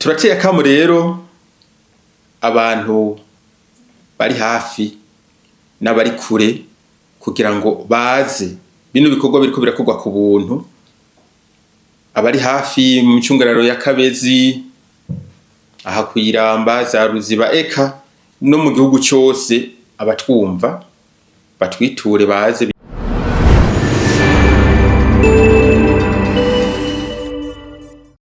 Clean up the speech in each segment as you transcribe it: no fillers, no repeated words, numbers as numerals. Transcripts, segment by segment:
Turateye akamo rero abantu bari hafi n'abari kure kugira ngo baze. Bino bikorwa biriko birakorwa ku buntu. Abari hafi mu micungararo ya Kabezi, aha kw'Iramba, za Ruziba, eka no mu gihugu cose, abatwumva batwiture baze.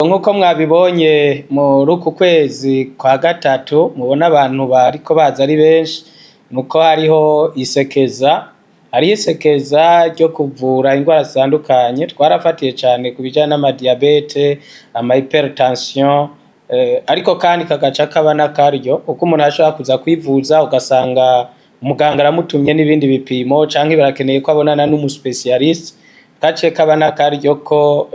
Nk'uko mwabibonye, muri uku kwezi kwa gatatu mubona abantu bariko baza ari benshi, nuko hariho isekeza, hariho isekeza ryo kuvura ingwara zitandukanye. Twarafatiye cane ku bijanye n'amadiyabete, ama hypertension, ariko kandi kagaca kaba n'akaryo kuko umuntu ashobora kuza kwivuza, ugasanga umuganga aramutumye n'ibindi bipimo canke birakeneye ko abonana n'umu spécialiste. Gace kaba n'akaryo ko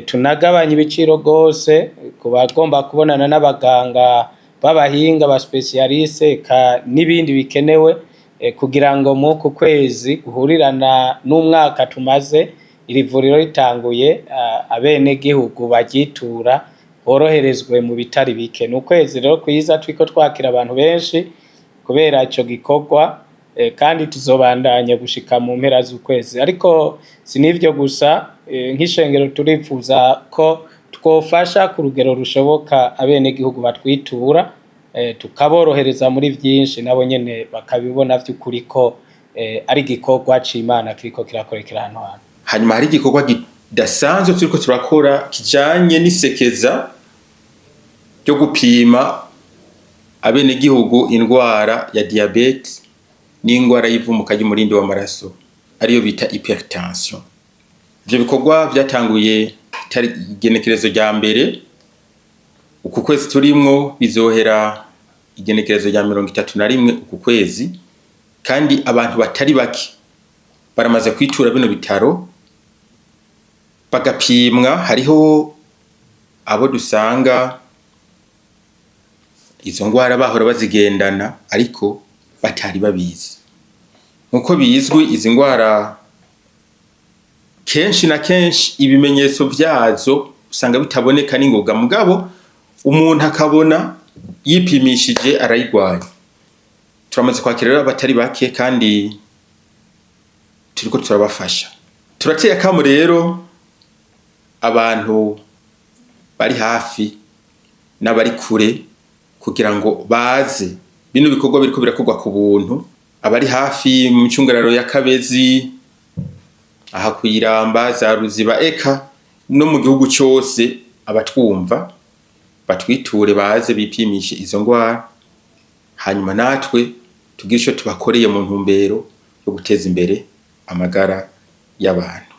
tunagabanya ibiciro gose ku bagomba kubonana n'abaganga b'abahinga ba spécialistes, eka n'ibindi bikenewe, kugira ngo mw'uku kwezi guhurirana n'umwaka tumaze iri vuriro ritanguye, abenegihugu baryitura boroherezwe mu bitari bike. Ni ukwezi rero kwiza turiko twakira abantu benshi kubera ico gikorwa, kandi tuzobandanya gushika mu mpera z'ukwezi. Ariko si n'ivyo gusa, nk'ishengero turipfuza ko twofasha ku rugero rushoboka abenegihugu batwitura, tukaborohereza muri vyinshi, nabo nyene bakabibona vy'ukuri ko ari igikorwa c'Imana kiriko kirakorekera hano hantu. Hanyuma hari igikorwa kidasanzwe turiko turakora kijanye n'isekeza ryo gupima abenegihugu indwara ya diyabete n'indwara y'ivumuka ry'umurindi w'amaraso, ariyo bita hypertension. Ivyo bikorwa vyatanguye igenekerezo rya 1 uku kwezi turimwo, bizohera igenekerezo rya 31 uku kwezi, kandi abantu batari bake baramaze kwitura bino bitaro bagapimwa. Hariho abo dusanga izo ngwara bahora bazigendana ariko batari babizi. Nkuko bizwi, izi ngwara kenshi na kenshi ibimenyetso vyazo usanga bitaboneka n'ingoga, mugabo umuntu akabona yipimishije arayigwaye. Turamaze kwakira rero abatari bake kandi turiko turabafasha. Turateye akamo rero abantu bari hafi n'abari kure kugira ngo baze. Bino bikorwa biriko birakorwa ku buntu. Abari hafi mu micungararo ya Kabezi, aha kw'Iramba, za Ruziba, eka no mu gihugu cose, abatwumva batwiture baze bipimishe izo ngwara, hanyuma natwe tugire ico tubakoreye mu ntumbero yo guteza imbere amagara y'abantu.